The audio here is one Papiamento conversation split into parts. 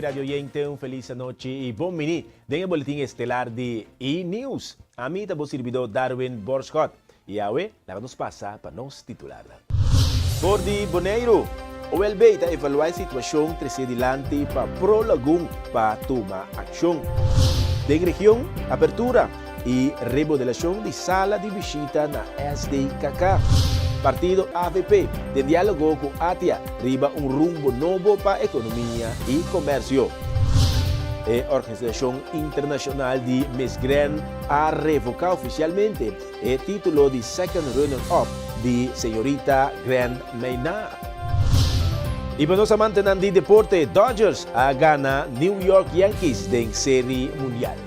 radio oyente, un felis anochi i bon bini den e boletin estelar di E-News. Ami ta bo sirbidó Darwin Borschot i awe laga nos pasa pa nos titularnan. For di Boneiru, OLB ta evaluá e situashon tresé dilanti pa Pro Lagun pa tuma akshon. Den region, apertura i remodelashon di sala di bishita na SDKK. Partido avp den diálogo ku ATIA riba un rumbo nobo pa ekonomia i komersio. E organisashon internashonal di Miss Grand a revoká ofisialmente e título di second runner-up di señorita Grand Maynard. I pa nos amantenan di deporte, Dodgers a gana New York Yankees den Seri Mundial.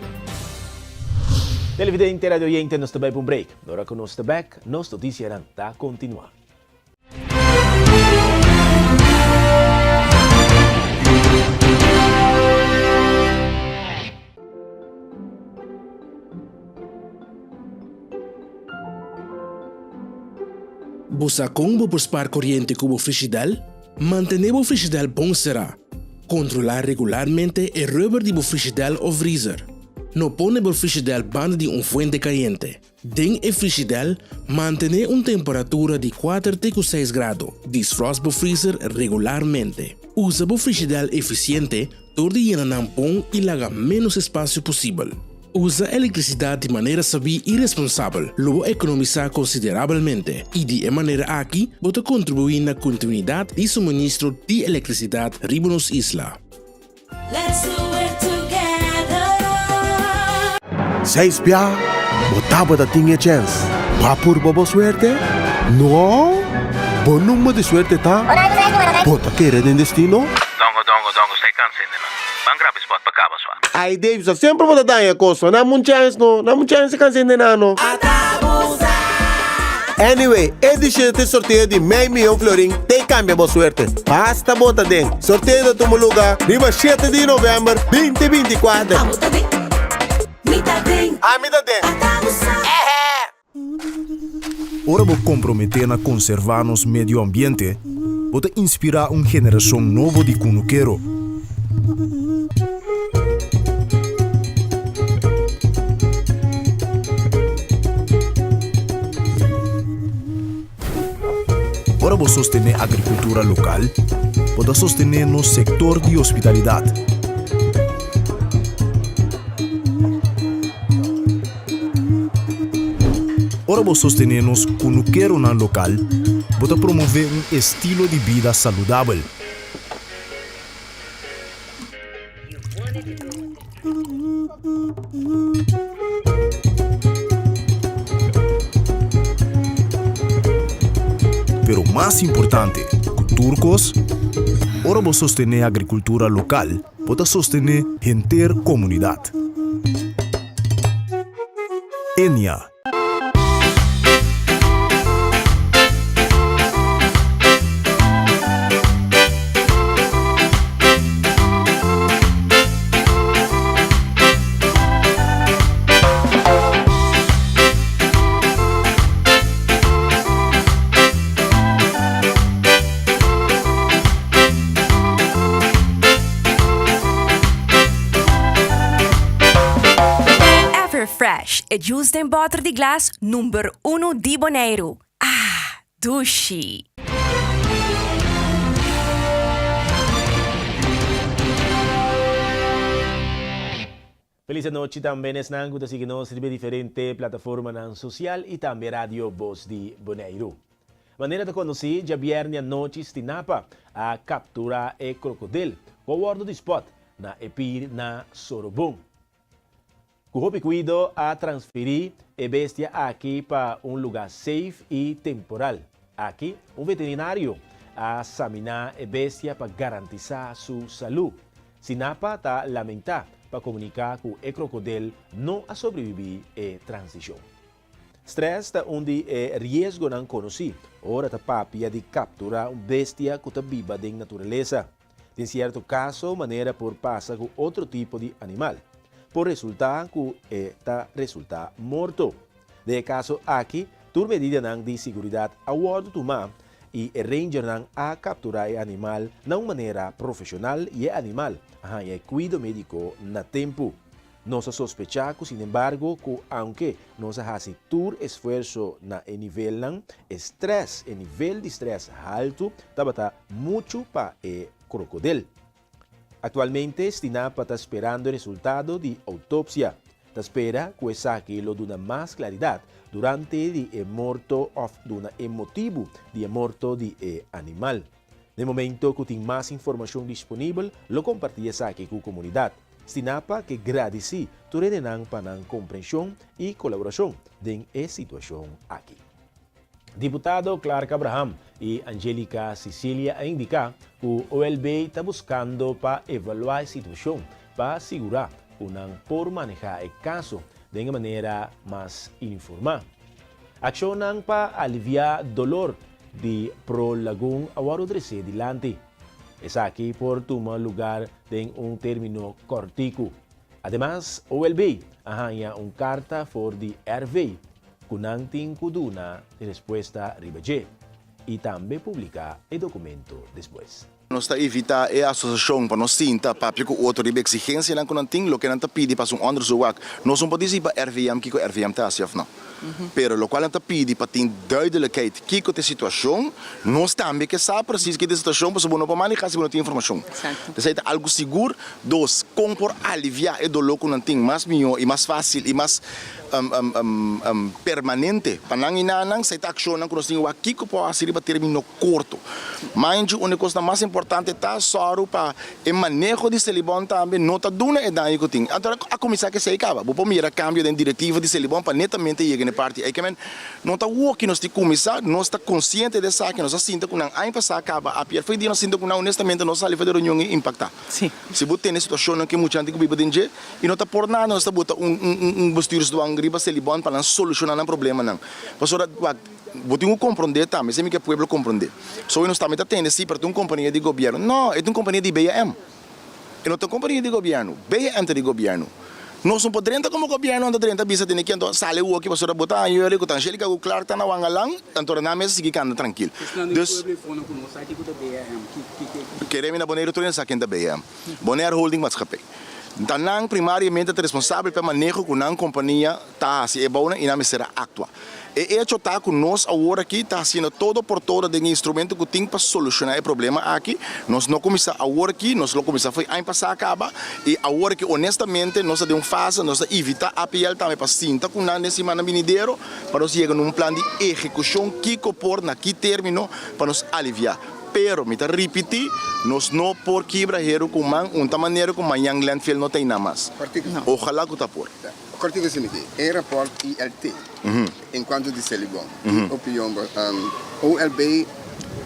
Televidente, radio oyente, nos ta bai pa un break. Ora ku nos ta bek, nos notisianan ta kontinuá. Bo sa kon bo por spar koriente ku bo frishidèl? Mantené bo frishidèl bon será. Kontrolá regularmente e rubber di bo frishidèl òf vrizer. No pone bo frishidèl banda di un fuente kayente. Den e frishidèl, mantené un temperatura di kuater te ku seis grado. Disfrost bo frizer regularmente. Usa bo frishidèl efisiente dor di yena nan bon i laga ménos espasio posibel. Usa elektrisidat di manera sabí i responsabel lo bo ekonomisá konsiderabelmente i di e manera aki bo ta kontribuí na kontinuidat di suministro di elektrisidat riba nos isla. Let's do it together. Seis bia bo tabata tin e chèns. Bo a purba bo suerte? No! Bo number di suerte ta? Bo ta kere den destino? Dongo dongo dongo stay cansa hende nan. Ban graba e spot pa caba swa. Ay Davidson semper bo ta daña e cos no. Nan mun chance no. Nan mun chance cansa hende nan no. Anyway, e di shete sorteo di mei miyon florin t'ei cambia bo suerte. Basta bo ta den. Sorteo ta tuma luga riba shete di november binti 24. Abo ta den, mi ta den. Ami ta den. Ata bo sa. Ora bo komprometé na konservá nos medio ambiente, bo ta inspirá un generashon nobo di kunukero. Ora bo sostené agrikultura lokal, bo ta sostené nos sektor di hospitalidat. Ora bo sostené nos kunukeronan lokal, bo ta promové un estilo di bida saludabel. Pero mas importante ku tur kos, ora bo sostené agrikultura lokal, bo ta sostené henter komunidat. Enia. Everfresh, e juice den bòter di glas number unu di Boneiru. Ah, dushi! Felis anochi tambe na esnan ku ta sigui nos riba e diferente plataformanan sosial i tambe Radio Bos di Boneiru. Manera ta konosí, djabièrnè anochi Stinapa a kapturá e krokodil ku a wòrdu di spòt na e pir na Sorobon. Ku hopi kuido a transferí e bestia aki pa un lugá safe i temporal. Aki un veterinario a saminá e bestia pa garantisá su salú. Sinapa ta lamentá pa komuniká ku e krokodel no a sobrevibí e transishon. Strès ta un di e riesgonan konosí ora ta papia di kapturá un bestia ku ta biba den naturalesa. Den sierto kaso manera por pasa ku otro tipo di animal, por resultá ku e ta resultá morto. Den e kaso aki tur medidanan di siguridat a wòrdu tumá. i e rangernan a kapturá e animal na un manera profeshonal i e animal a haña e kuido médiko na tempu. Nos a sospechá ku sinembargo ku aunke nos a hasi tur esfuerso na e nivelnan, e strès, e nivel di strès haltu tabata muchu pa e krokodel. Aktualmente Stinapa ta sperando e resultado di outopsia. Ta spera ku esaki lo duna mas klaridat durante di e morto òf duna e motibu di e morto di e animal. Na e momento ku tin mas informashon disponibel lo kompartí esaki ku komunidat. Stinapa ke gradisí tur hendenan pa nan komprenshon i kolaborashon den e situashon aki. Diputado Clark Abraham i Angelica Cicilia a indiká ku OLB ta buskando pa evaluá e situashon pa sigurá ku nan por manehá e kaso den e manera mas informá. Akshonnan pa aliviá dolor di Pro Lagun a wòrdu tresé dilanti. Esaki por tuma lugar den un término kòrtiku. Ademas, OLB a haña un karta for di RV ku nan tin ku duna respuesta riba dje i tambe publiká e dokumento despues. Nos ta invitá e asosiashon pa nos sinta papia ku otro riba eksigensianan ku nan tin, loke nan ta pidi pa hasi un onderzoek. Wak, nos no por disi pa RVM kiko RVM ta hasi òf no. Pero lokual nan ta pidi pa tin duidelijkheid kiko ta e situashon, nos tambe ke sa presis kiko ta e situashon pasobra bo no por manehá si bo no tin informashon. Esei ta algu sigur. Dos, kon por aliviá e doló ku nan tin mas mihó i mas fásil i mas permanente pa nan i nan. Esei ta akshonnan ku nos tin wak kiko por hasi riba término korto. Manju, un di e kosnan mas importante ta sòru pa e maneho di Selibon tambe no ta duna e daño ku tin. Anto a kuminsá ku esei kaba. Bo por mira kambio den direktiva di Selibon pa netamente yega na e parti ei. Kemen no ta woki nos tin kuminsá, nos ta konsiente di esaki, nos a sinta ku nan aña pasá kaba apier foi dia nos sinta ku nan honestamente nos sali for di e reunion ei impaktá. Si bo tene situashonnan ku e muchanan tin ku biba den dje i no ta por nada nos ta bota un un bestuursdwang riba Selibon pa nan solushoná nan problemanan. Pasobra wak. Bo tin ku komprondé tambe, esei mi ke pueblo komprondé. So nos tambe ta tende si, pero ta un kompania di gobièrnu. No, e ta un kompania di BM. E no ta un kompania di gobièrnu. BM ta di gobièrnu. Nos no por drenta komo gobièrnu, anto drenta bisa tene ki anto sali woki pasobra bo ta haña yori ku ta Angelica ku Clark ta na Wangalan, anto nan mes a sigui kanda trankil. Dus, kere mi na Boneiru tur hende sa ken ta BM. Bonaire Holding Maatschappij. Ta nan primariamente ta responsabel pa e maneho ku nan kompania ta hasi e bounan i nan mester a aktua. E echo ta ku nos awor aki ta hasiendo todo por todo den e instrumento ku tin pa solushoná e problema aki. Nos no kuminsá awor aki, nos lo kuminsá fo'i aña pasá kaba i awor aki honestamente nos ta den un fase, nos ta invitá APL tambe pa sinta ku nan den simannan binidero pa nos yega na un plan di ehekushon kiko por na ki término pa nos aliviá. Pero, mi ta ripití, nos no por kibra heru ku man un ta manera ku mañan landfill no ta einan mas. Ojalá ku ta por. Kortico Siniki, e raport ILT en cuanto di Selibon, ki opinion bo OLB,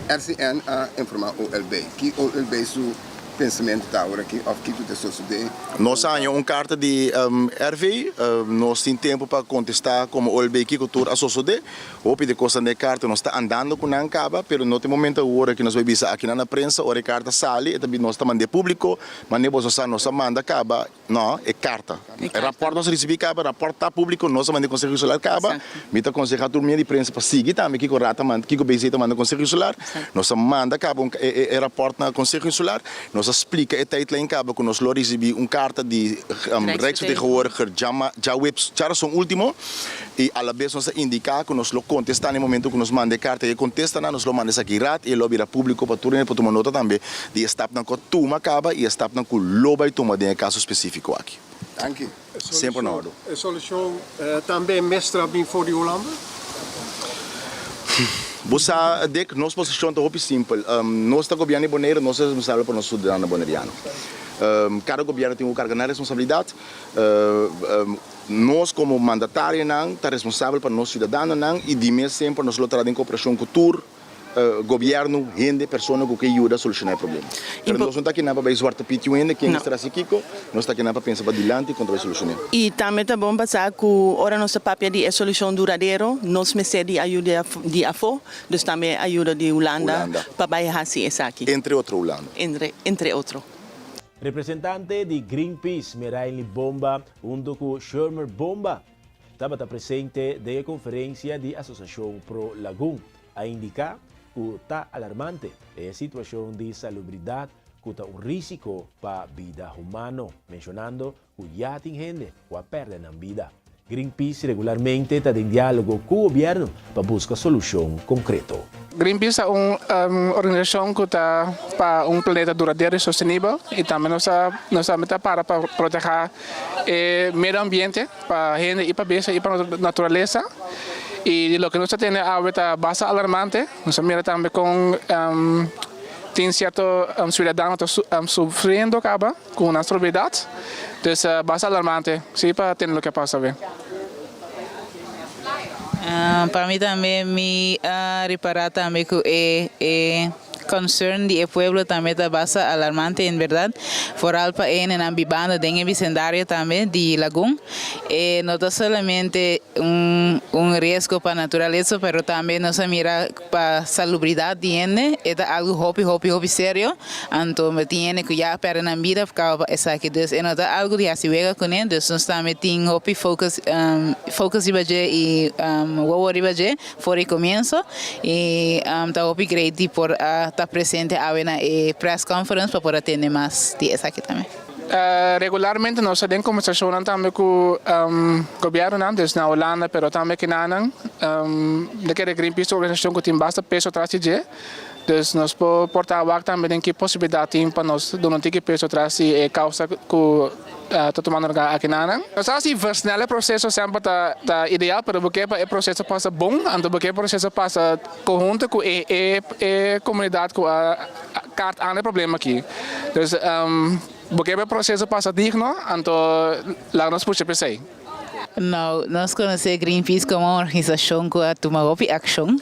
RCN a informa OLB, ki OLB su pensamentu ta awor aki of kiko ta sosode? Nos a haña un karta di RV, nos tin tempu pa kontestá komo OLB kiko tur a sosode. Hopi di kosnan den e karta nos ta andando ku nan kaba, pero no ta e momento awor aki nos bai bisa akinan na prensa, ora e karta sali e ta nos ta mand'é públiko, mand'é boso sa nos a manda kaba. No, e karta. E rapòrt nos a risibí kaba, rapòrt ta públiko, nos a manda e Konseho Insular kaba. Mi ta konsehá tur medio di prensa pa sigui tambe kiko Raad ta manda, kiko BC ta manda Konseho Insular. Nos a manda kaba un e rapòrt na Konseho Insular. Nos a splika e tijdlijn kaba ku nos lo risibí un karta di Rijksvertegenwoordiger djaweps, djarason último. I alabes nos a indiká ku nos lo kontestá na e momento ku nos manda e karta i e kontestanan nos lo manda esaki Raad i e lo bira públiko pa tur hende por tuma nota tambe di e stapnan ku a tuma kaba i e stapnan ku lo bai tuma den e kaso spesífiko aki. Danki. Semper na òrdu. E solushon tambe mester a bin for di Hulanda? Bo sa, Dick, nos posishon ta hopi simpel. Nos ta gobièrnu di Boneiru, nos ta responsabel pa nos siudadanonan boneriano. Kada gobièrnu tin ku karga nan responsabilidat. Nos komo mandatarionan ta responsabel pa nos siudadanonan i di mes semper nos lo traha den kooperashon ku tur gobièrnu, hende, persona ku ke yuda solushoná e problema. Pero nos no ta akinan pa bai zwarte piet yu hende, ken mester hasi kiko, nos ta akinan pa pensa pa dilanti kon ta bai solushoné. I tambe ta bon pa sa ku ora nos ta papia di e solushon duradero, nos mester di ayuda di afó, dus tambe ayuda di Hulanda pa bai hasi esaki. Entre otro Hulanda. Entre otro. Representante di Greenpeace, Merainly Bomba, hunto ku Shermer Bomba, tabata presente den e konferensia di Asosiashon Pro Lagun. A indiká. ku ta alarmante e situashon di salubridat ku ta un rísiko pa bida humano, menshonando ku ya tin hende ku a pèrdè nan bida. Greenpeace regularmente ta den diálogo ku gobièrnu pa buska solushon konkreto. Greenpeace ta un organisashon ku ta pa un planeta duradero i sostenibel i tambe nos ta nos tambe ta para pa protehá e medio ambiente pa hende i pa bestia i pa naturalesa i di loke nos ta tende awe ta basta alarmante. Nos a mira tambe kon tin sierto siudadano ta sufriendo kaba. Ku nan salubridad. Dus basta alarmante si pa tende loke a pasa awe. Pa mi tambe mi a ripara tambe ku e e concern di e pueblo tambe ta basta alarmante en berdad. Foral pa e hendenan bibando den e bisendario tambe di Lagun. E no ta solamente un un riesgo pa naturalesa pero tambe nos a mira Pa salubridad di hende e ta algo hopi hopi hopi serio, anto mi tin hende cu ya a perde nan bida caba pa esaki, dus e no ta algo di haci wega cune, dus nos tambe tin hopi focus focus riba dje y wowo riba dje for di comienzo y ta hopi great di por a ta presente awe na e press conference pa por a tende mas di esaki tambe. Regularmente nos ta den conversacionnan tambe cu gobiernonan, dus na Hulanda pero tambe kinanan. Mi ta kere Greenpeace ta un organisacion cu tin basta peso tras di dje, dus nos por por ta wak tambe den ki posibilidad tin pa nos duna un tiki peso tras di e causa cu ta tumando lugar akinanan. Nos ta haci versnel e proceso semper ta ta ideal, pero bo ke pa e proceso pasa bon, anto bo ke e proceso pasa conhunto cu e e e comunidad cu a kaart aan e problema aki. Dus bo ke pa e proseso pasa digno, anto laga nos pusha p'esei. Nou, nos konosé Greenpeace komo un organisashon ku a tuma hopi akshon.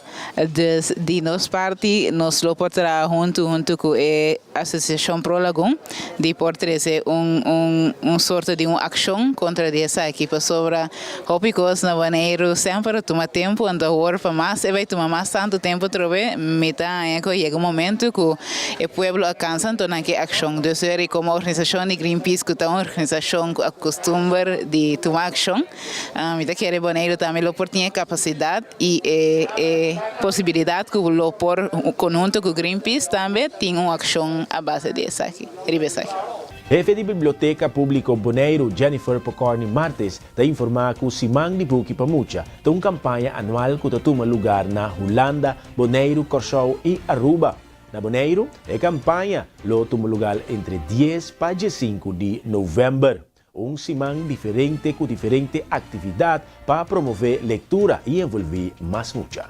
Dus di nos parti nos lo por traha huntu huntu ku e Asosiashon Pro Lagun di por trese un un un sorto di un akshon kontra di esaki pasobra Hopi kos na Boneiru semper a tuma tempu, anto awor pa mas e bai tuma mas tantu tempu atrobe, mi ta haña ku a yega un momentu ku e pueblo a kansa anto nan ke akshon. Dus weri komo organisashon di Greenpeace ku ta un organisashon ku a kustumber di tuma akshon, mi ta kere Boneiru tambe lo por tin e kapasidat i e e posibilidat ku lo por konhunto ku Greenpeace tambe tin un akshon a base di esaki, riba esaki. Hefe di Biblioteka Públiko Boneiru, Jennifer Pocorny Martes, ta informá ku Siman di Buki pa Mucha ta un kampaña anual ku ta tuma lugar na Hulanda, Boneiru, Kòrsou i Aruba. Na Boneiru, e kampaña lo tuma lugar entre dies pa diesinku di novèmber. Un siman diferente ku diferente aktividat pa promové lektura i envolví mas mucha.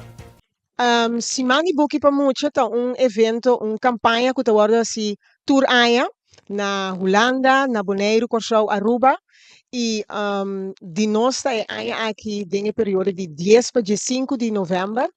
Siman di Buki pa Mucha ta un evento, un kampaña ku ta wòrdu hasi tur aña na Hulanda, na Boneiru, Kòrsou, Aruba i di nos ta e aña aki den e periodo di dies pa diesinku di novèmber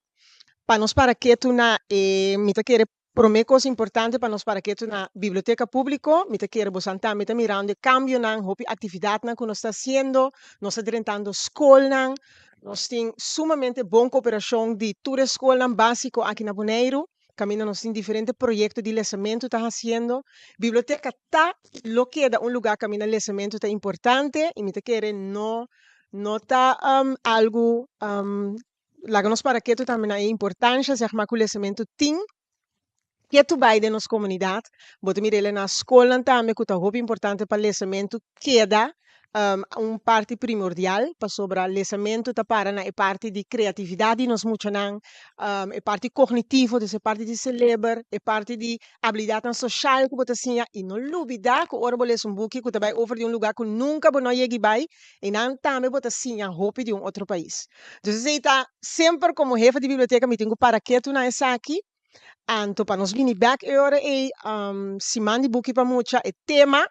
pa nos para ketu na e mi ta kere Promé kos importante pa nos para ketu na Biblioteka Públiko, mi ta kere bosan tambe ta mirando e kambionan, hopi aktividatnan ku nos ta hasiendo, nos ta drentando skolnan, nos tin sumamente bon koperashon di tur e skolnan básiko aki na Boneiru, kaminda nos tin diferente proyekto di lesamentu ta hasiendo. Biblioteka ta lo keda un lugá kaminda lesamentu ta importante i mi ta kere no no ta algu Laga nos para ketu tambe na e importansha zeg maar ku lesementu tin ketu bai den nos komunidat. Bo ta mira el na skolnan tambe ku ta hopi importante pa lesementu keda un parti primordial pasobra lesementu ta para na e parti di kreatividat di nos muchanan, e parti kognitivo, dus e parti di seleber, e parti di abilidatnan soshal ku bo ta siña i no lubida ku ora bo lesa un buki ku ta bai over di un lugá ku nunka bo no a yegi bai, einan tambe bo ta siña hopi di un otro pais. Dus esei ta semper komo hefe di biblioteka mi tin ku para ketu na esaki. Anto pa nos bini bèk e ora ei siman di buki pa mucha e tema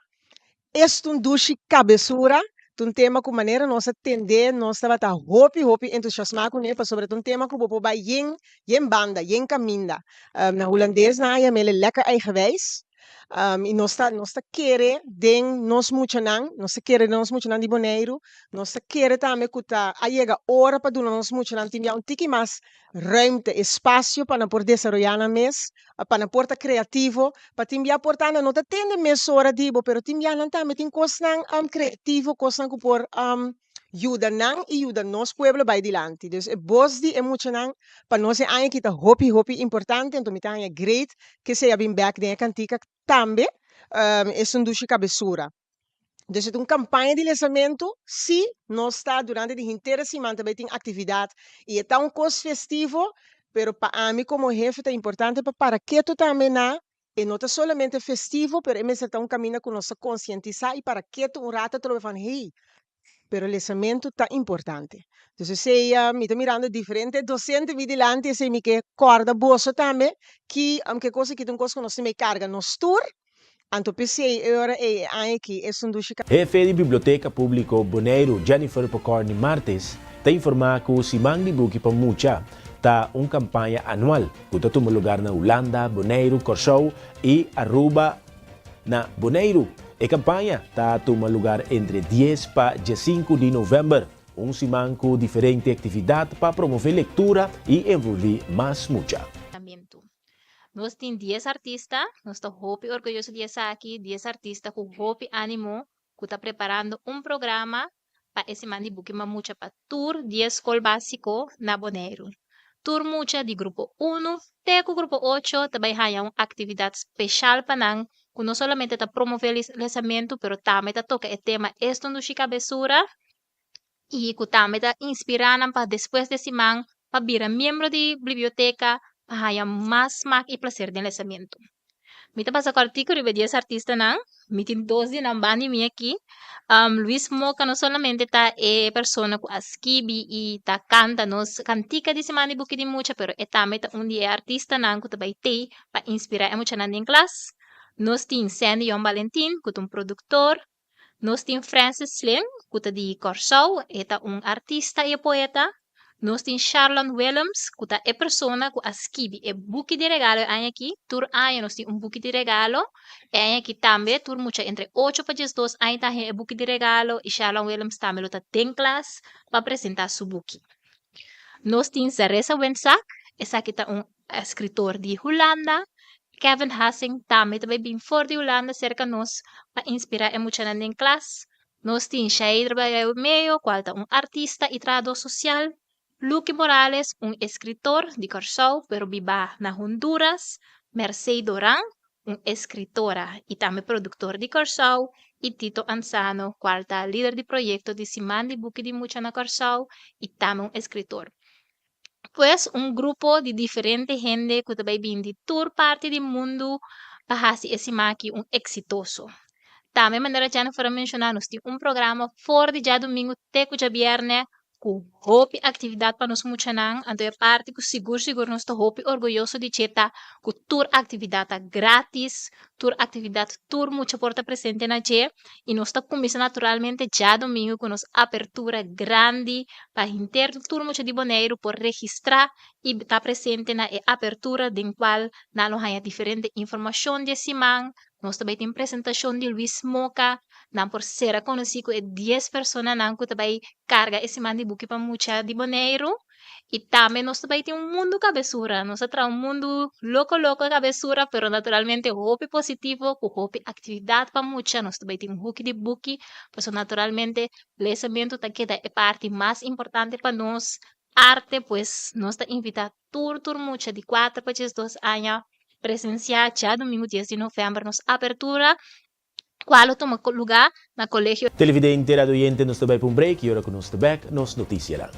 Esta un dushi kabesura, ta un tema ku manera nos a tendé nos tabata hopi hopi entusiasmá kuné pasobra ta un tema ku bo por bai yen yen banda, yen kaminda. Na hulandes nan a yam'é lekker eigenwijs. I nos ta nos ta kere den nos muchanan, nos ta kere den nos muchanan di Boneiru, nos ta kere tambe ku ta a yega ora pa duna nos muchanan tin bia un tiki mas ruimte, espasio pa nan por desaroyá nan mes, pa nan por ta kreativo, pa tin bia por ta nan no ta tende mesora di bo, pero tin bia nan tambe tin kosnan kreativo, kosnan ku por. yuda nan i yuda nos pueblo bai dilanti. Dus e bos di e muchanan pa nos e aña aki ta hopi hopi importante, anto mi ta haña great ke esei a bin bek den e kantika tambe, Esun Dushi Kabesura. Dus e ta un kampaña di lesamentu, sí, nos ta durante di henter e siman ta bai tin aktividat i e ta un kos festivo, pero pa ami komo hefe ta importante pa para ketu tambe na e no ta solamente festivo, pero e mester ta un kaminda ku nos ta konsientisá i para ketu un rato atrobe van hey, pero lesamentu ta importante. Dus esei mi ta mirando diferente dosente mi dilanti, esei mi ke kòrda boso tambe ki ke kos aki ta un kos ku nos tin mei karga nos tur, anto p'esei e ora ei e aña aki esun dushi ka. Hefe di Biblioteka Públiko Boneiru, Jennifer Pocorni Martes, ta informá ku Siman di Buki pa Mucha ta un kampaña anual ku ta tuma lugar na Hulanda, Boneiru, Kòrsou i Aruba. Na Boneiru, e kampaña ta tuma lugar entre dies pa diesinku di novèmber, un siman ku diferente aktividat pa promové lektura i envolví mas mucha. Nos tin dies artista, nos ta hopi orguyoso di esaki, dies artista ku hopi ánimo ku ta preparando un programa pa e siman di buki mamucha pa tur dies skol básiko na Boneiru. Tur mucha di grupo unu te ku grupo ocho ta bai haña un aktividat speshal pa nan ku no solamente ta promové lesamentu pero tambe ta toka e tema Esto Ndushi Kabesura i ku tambe ta inspirá nan pa despues di e siman pa bira miembro di biblioteka pa haña mas smak i plaser den lesamentu. Mi ta pasa kòrtiku riba e dies artistanan. Mi tin dos di nan banda di mi aki. Luis Moca no solamente ta e persona ku a skibi i ta kanta nos kantika di Siman di Buki di Mucha, pero e tambe ta un di e artistanan ku ta bai tei pa inspirá e muchanan den klas. Nos tin Sandy Yon Balentin ku ta un produktor. Nos tin Francis Slim, ku ta di Kòrsou, e ta un artista i e poeta. Nos tin Sharlon Willems, ku ta e persona ku a skibi e buki di regalo e aña aki. Tur aña nos tin un buki di regalo. E aña aki tambe tur mucha entre ocho pa diesdos aña ta haña e buki di regalo i Sharlon Willems tambe lo ta den klas pa presentá su buki. Nos tin Zaressa Wentsak, esaki ta un Eskritor di Hulanda, Kevin Hassing tambe ta bai bin for di Hulanda serka nos pa inspirá e muchanan den klas. Nos tin Shaidra Barremeo, kual ta un artista i trahadó sosial, Lucky Morales, un eskritor di Kòrsou pero bibá na Honduras, Mercey Doran, un eskritora i tambe produktor di Kòrsou, i Tito Ansano, kual ta lider di proyekto di Siman di Buki di Mucha na Kòrsou i tambe un eskritor. Pues un grupo di diferente hende ku ta bai bini di tur parti di mundu pa hasi e siman aki un eksitoso. Tambe manera Jennifer a menshoná nos tin un programa for di djadumingu te ku djabièrnè ku hopi aktividat pa nos muchanan. Anto e parti ku sigur sigur nos ta hopi orguyoso di dje ta ku tur aktividat ta gratis, tur aktividat tur mucha por ta presente na dje i nos ta kuminsá naturalmente djadumingu ku nos apertura grandi pa henter tur mucha di Boneiru por registrá i ta presente na e apertura den kual nan lo haña diferente informashon di e siman. Nos ta bai tin presentashon di Luis Moca, nan por sera konosí ku e dies personanan ku ta bai karga e siman di buki pa mucha di Boneiru. I tambe nos ta bai tin un mundu kabesura. Nos a traha un mundu loko loko kabesura, pero naturalmente hopi positivo ku hopi aktividat pa mucha. Nos ta bai tin un huki di buki, pasobra naturalmente lesamentu ta keda e parti mas importante pa nos. Arte, pues nos ta invitá tur tur mucha di kuater pa diesdos aña presensiá djadumingu dies di novèmber nos apertura. Cual lo tuma lugar na Colegio. Televidente, radio oyente, nos ta bai pa un break y ora cu nos ta bek, nos noticianan.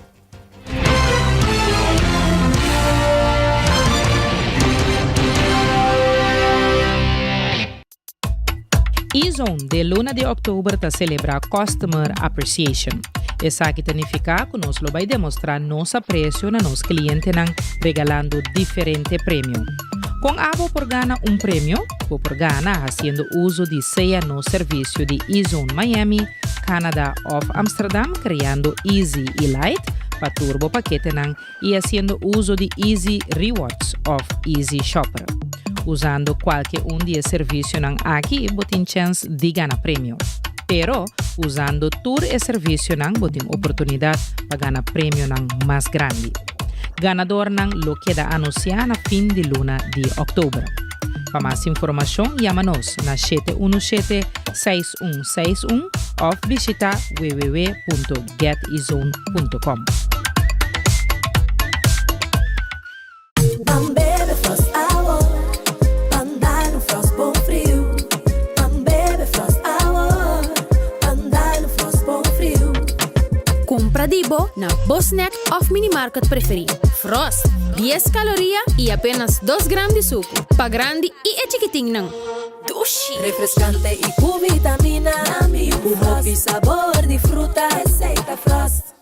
E-Zone den luna di òktober ta selebrá Customer Appreciation. Esaki ta nifiká ku nos lo bai demostrá nos apresio na nos klientenan regalando diferente premio. Kon abo por gana un premio? Bo por gana hasiendo uso di sea nos servisio di E-Zone Miami, Canada òf Amsterdam kreando Easy i Lite pa tur bo paketenan i hasiendo uso di Easy Rewards òf Easy Shopper. Usando kualke un di e servisionan aki bo tin chèns di gana premio. Pero, usando tur e servisionan bo tin oportunidat pa gana premionan mas grandi. Ganadornan lo keda anusiá na fin di luna di òktober. Pa mas informashon yama nos na 717 6161 òf bishitá www.getezone.com. Ban bebe Frost awo, ban dal un Frost bon friu. Ban bebe Frost awo, ban dal un Frost bon friu. Kumpra di bo na bo snack òf minimarket preferí. Frost, dies kaloria i apenas dos gram di suku. Pa grandi i e chikitinnan. Dushi! Refrescante i ku vitamina. Ku hopi sabor di fruta. Esei ta Frost.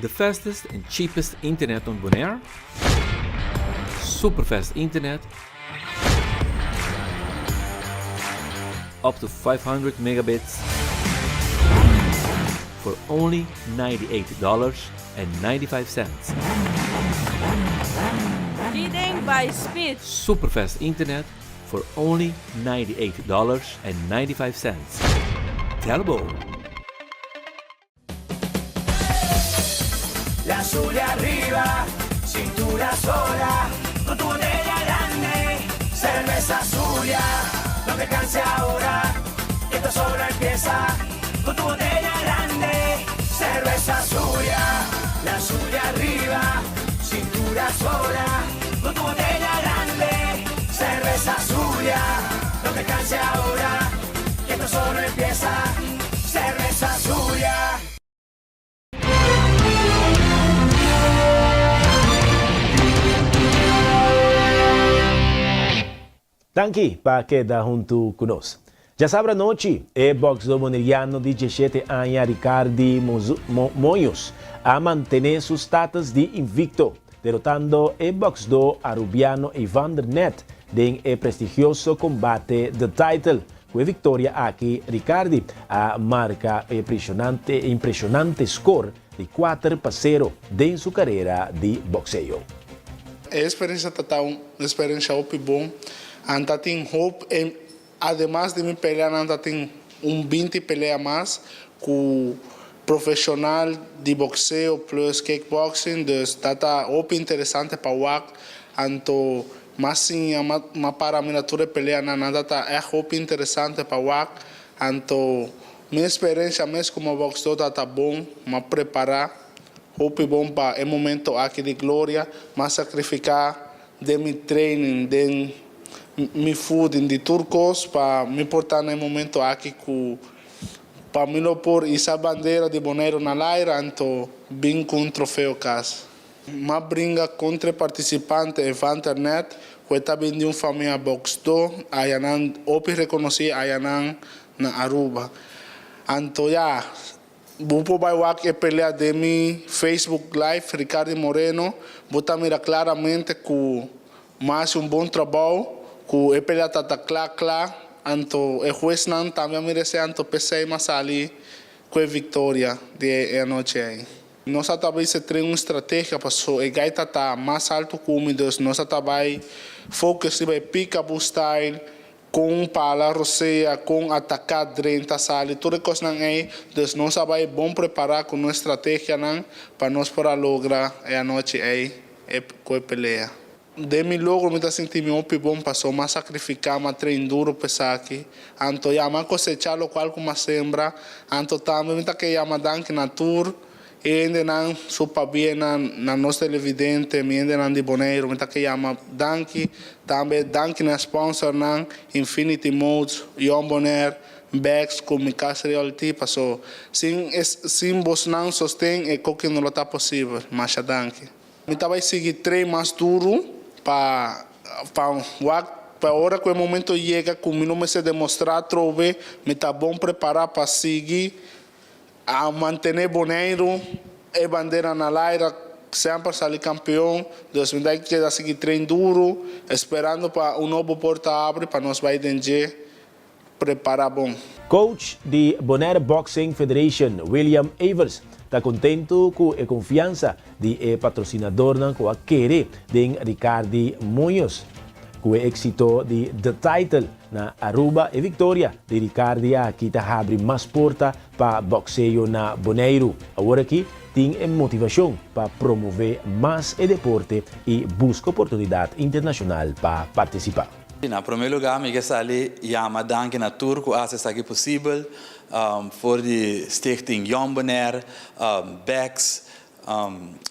The fastest and cheapest internet on Bonaire? Superfast internet up to 500 megabits for only $98.95. Leading by speed. Superfast internet for only $98.95. Telbo. La Zulia arriba, cintura sola, con tu botella grande, cerveza Zulia, no te canses ahora, que esto solo empieza, con tu botella grande, cerveza Zulia, la Zulia arriba, cintura sola, con tu botella grande, cerveza Zulia, no te canses ahora, que esto solo empieza, cerveza Zulia. Danki pa keda huntu ku nos. Djasabra anochi, e bòksdó boneriano di diesshete aña Ricardi Moños a mantené su status di invicto, derotando e bòksdó arubiano Evander Net den e prestigioso kombate The Title. Ku e viktoria aki Ricardi a marka e impreshonante skor di kuater pa sero den su karera di bòkseo. E experiencia ta ta un experiencia hopi bon. An ta tin hop e ademas di mi pelea nan ta tin un binti pelea mas cu profesional di boxeo plus kickboxing dus ta ta hopi interesante pa wak anto mas siña ma para mira tur e peleanan nan ta ta echt hopi interesante pa wak anto mi experiencia mes como boxdor ta ta bon ma prepara hopi bon pa e momento aki di gloria ma sacrifica den mi training den mi fooding di tur cos pa mi por ta na e momento aki cu Pa mi lo por isa bandera di Boneiru na laira anto bin ku un trofeo kas. M'a bringa kontra e partisipante Evander Net ku e ta bin di un famia boksdó ayanan hopi rekonosí ayanan na Aruba. Anto ya, bo por bai wak e pelea den mi Facebook live Ricardi Moreno, bo ta mira klaramente ku M'a hasi un bon trabou ku e pelea ta ta kla kla, anto e huesnan tambe a meresé anto p'esei m'a sali ku e viktoria di e anochi ei. Nos a ta bai setren un strategia paso e gai ta ta mas altu ku mi dus nos a ta bai focus riba e peekaboo style, kon pala rosea, kon ataká drenta sali, tur e kosnan ei, dus nos a bai bon prepará ku nos strategianan pa nos por a logra e anochi ei. E ku e pelea. Den mi logro mi ta sinti mi hopi bon paso m'a sacrifica, m'a train duro p'esaki. Anto ya m'a cosecha locual cu m'a sembra. Anto tambe mi ta ke yama danki na tur e hendenan su pabia na na nos televidente, mi hendenan di Boneiru mi ta ke yama danki. Tambe danki na sponsornan Infinity Modes, Yon Bonaire, Bex cu mi cas Realty paso sin es sin bosnan sosten e koki no lo ta posibel. Masha danki. Mi ta bay sigui train mas duro pa pa wak pa ora cu e momento yega cu mi lo mester demostra atrobe mi ta bon prepara pa sigui a mantene Boneiru e bandera na laira. Semper sali kampeon, dus mi ta keda sigui train duru, esperando pa un nobo porta abri pa nos bai den dje prepara bon. Coach di Bonaire Boxing Federation, William Evers, ta kontentu ku e konfiansa di e patrosinadornan ku a kere den Ricardi Muñoz. Ku e éksito di The Title na Aruba, e viktoria di Ricardi aki ta habri mas porta pa bòkseo na Boneiru. Aworakí tin e motivashon pa promové mas e deporte i buska oportunidat internashonal pa partisipá. Na promé lugá mi ke sali yama danki na tur ku hasi esaki posibel, for di Stichting Jong Bonaire, Bex,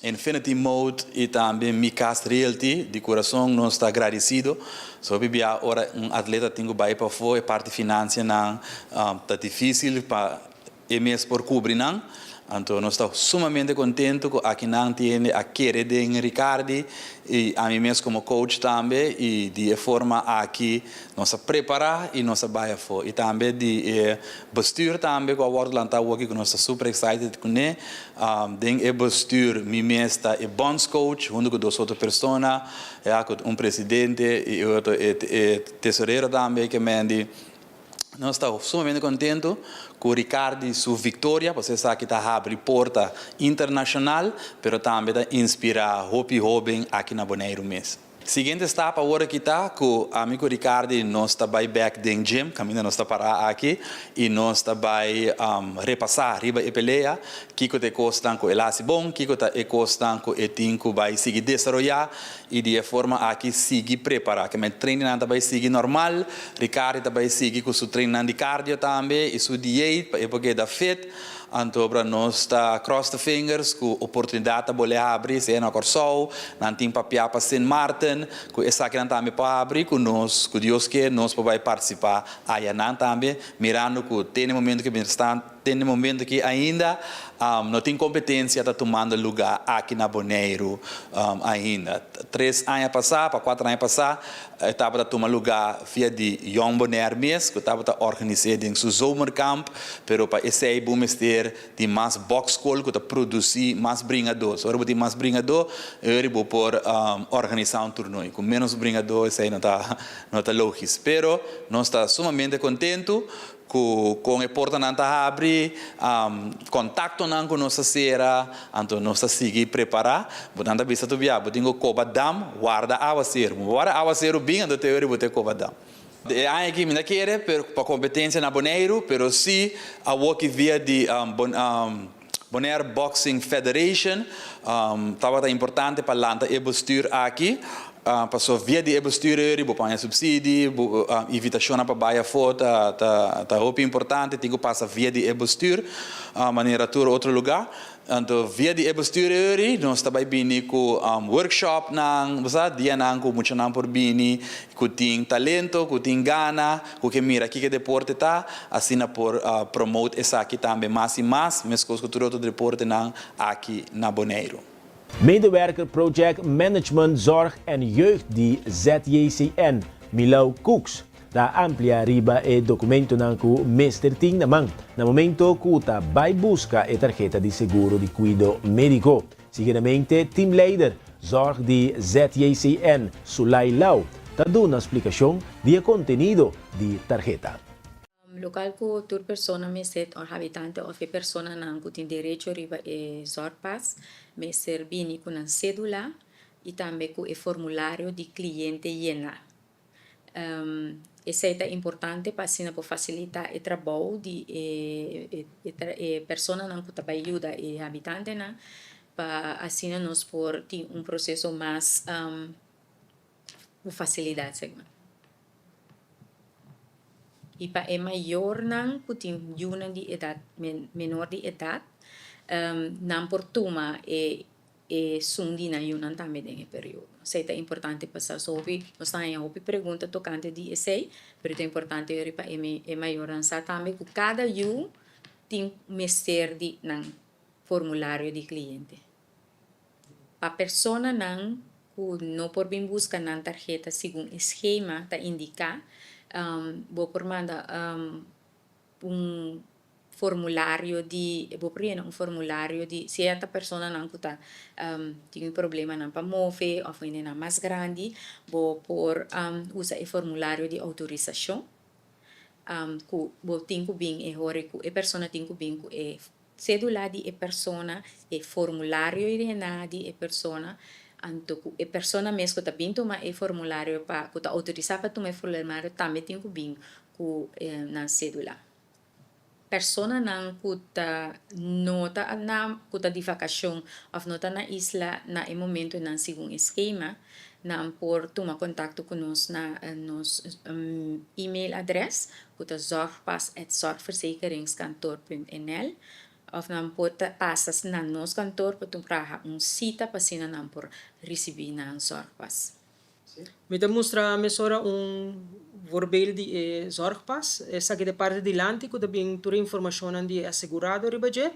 Infinity Mode i tambe Mi Cas Realty. Di kurason nos ta gradisido. So hopi bia ora un atleta tin ku bai pafó e parti finansianan ta difísil pa e mes por kubri nan. Anto nos ta sumamente kontentu ku akinan tin hende a kere den Ricardi i ami mes komo coach tambe i di e forma aki nos a prepará i nos a bai afó. I tambe di e bestuur tambe ku a wòrdu lantá awoki ku nos ta super excited kuné. Den e bestuur mi mes ta e bondscoach huntu ku dos otro persona, ya ku un presidente i e otro e tesorero tambe ke mendi. Nos ta sumamente kontentu ku Ricardi su viktoria, pasobra esaki ta habri porta internashonal, pero tambe ta inspirá hopi hóben aki na Boneiru mes. Siguiente stap awor aki ta ku ami ku Ricardi nos ta bai bèk den gym, kaminda nos ta pará aki, i nos ta bai repasá riba e pelea, kiko ta e kosnan ku el a hasi bon, kiko ta e kosnan ku e tin ku bai sigui desaroyá, i di e forma aki sigui prepará. Ke men trainingnan ta bai sigui normal, Ricardi ta bai sigui ku su trainingnan di cardio tambe i su dieet pa e por keda fit. Anto ora nos ta cross the fingers ku oportunidat ta bolé habri, sea na Kòrsou, nan tin papiá pa Sint Maarten, ku esakinan tambe por habri, ku nos, ku Dios ke, nos por bai partisipá ayanan tambe, mirando ku te na e momento ku mi te na e momento aki ainda no tin kompetensia ta tumando lugá aki na Boneiru ainda. Tres aña pasá pa kuater aña pasá e tabata tuma lugá via di Jong Bonaire mes ku tabata organis'é den su zomerkamp, pero pa esei bo mester di mas bòkskol ku ta produsí mas bringadó. So ora bo tin mas bringadó, eri bo por organisá un turnoi. Ku ménos bringadó esei no ta no ta logis. Pero nos ta sumamente kontentu Ku kon e portanan ta habri, kontaktonan ku nos ta sera, anto nos ta sigui prepará. Bo nan ta bisa tur bia, bo tin ku koba dam, warda awaseru. Bo warda awaseru bin, anto te ora bo te koba dam. E aña aki mi ta kere pero pa kompetensia na Boneiru, pero si awoki via di Bonaire Boxing Federation tabata importante pa lanta e bestuur aki, paso via di e bestuur eri bo paña subsidi, bo invitacionnan pa bai afo ta ta hopi importante, tin cu pasa via di e bestuur manera tur otro lugar. Anto via di e bestuur eri nos ta bai bini cu workshopnan, bo sa, dianan cu muchanan por bini cu tin talento, cu tin gana. Ku ke mira kiko e deporte ta, asina por promote esaki tambe mas i mas, meskos ku tur otro deportenan aki na Boneiru. Medewerker Project Management Zorg en Jeugd di ZJCN, Milau Cooks, ta amplia riba e dokumentonan ku mester tin na man na momento ku ta bai buska e tarheta di seguro di kuido médiko. Siguidamente teamleider Zorg di ZJCN, Sulai Lau, ta duna splikashon di e kontenido di tarheta. Lokal ku tur persona mester, òf habitante òf e personanan ku tin derecho riba e zorgpas mester bini ku nan sédula i tambe ku e formulario di kliente yená. Esei ta importante pa asina por fasilitá e trabou di e e personanan ku ta bai yuda e habitantenan pa asina nos por tin un proseso mas ku fasilidat según. I pa e mayornan ku tin yunan di edat menor di edat nan por tuma e E sun di nan yunan tambe den e periodo. Esei ta importante pa sa. So hopi nos ta haña hopi pregunta tokante di esei, pero ta importante yori pa e mayornan sa tambe ku kada yu tin mester di nan formulario di kliente. Pa personanan ku no por bin buska nan tarheta segun e skema ta indiká, bo por manda un. formulario di bo por yena un formulario di sierta personanan ku ta tin problemanan pa move òf hendenan mas grandi bo por usa e formulario di outorisashon ku bo tin ku bin e hora ku e persona tin ku bin ku e Cédula di e persona, e formulario yena di e persona, anto cu e persona mes cu ta bin tuma e formulario pa, cu ta autorisa pa tuma e formulario tambe tin cu bin cu nan cédula. Personanan cu ta no ta na, cu ta di vacacion of no ta na isla na e momentonan segun e skema, nan por tuma contacto cu nos na nos email adres ku ta zorgpas@zorgverzekeringskantoor.nl òf nan por ta pasa na nos kantoor pa traha un sita pa asina nan por risibí nan zorgpas. Mi ta mustra mesora un voorbeeld di e zorgpas. Esaki ta e parti dilanti ku ta bin tur e informashonnan di e asegurado riba dje.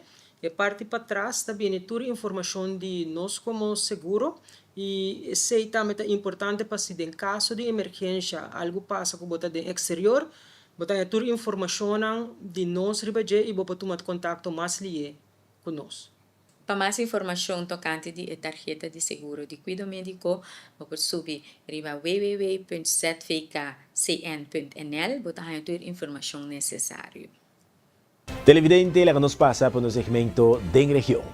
E parti patras ta bini tur informashon di nos komo seguro i esei tambe ta importante pa si den kaso di emergensha algu pasa ku bo ta den eksterior, bo ta haña tur informashonnan di nos riba dje i bo por tuma kontakto mas lié ku nos. Pa mas informashon tokante di e tarheta di seguro di kuido médiko, bo por subi riba www.zvkcn.nl, bo ta haña tur informashon nesesario. Televidente, laga nos pasa pa nos segmento Den Region.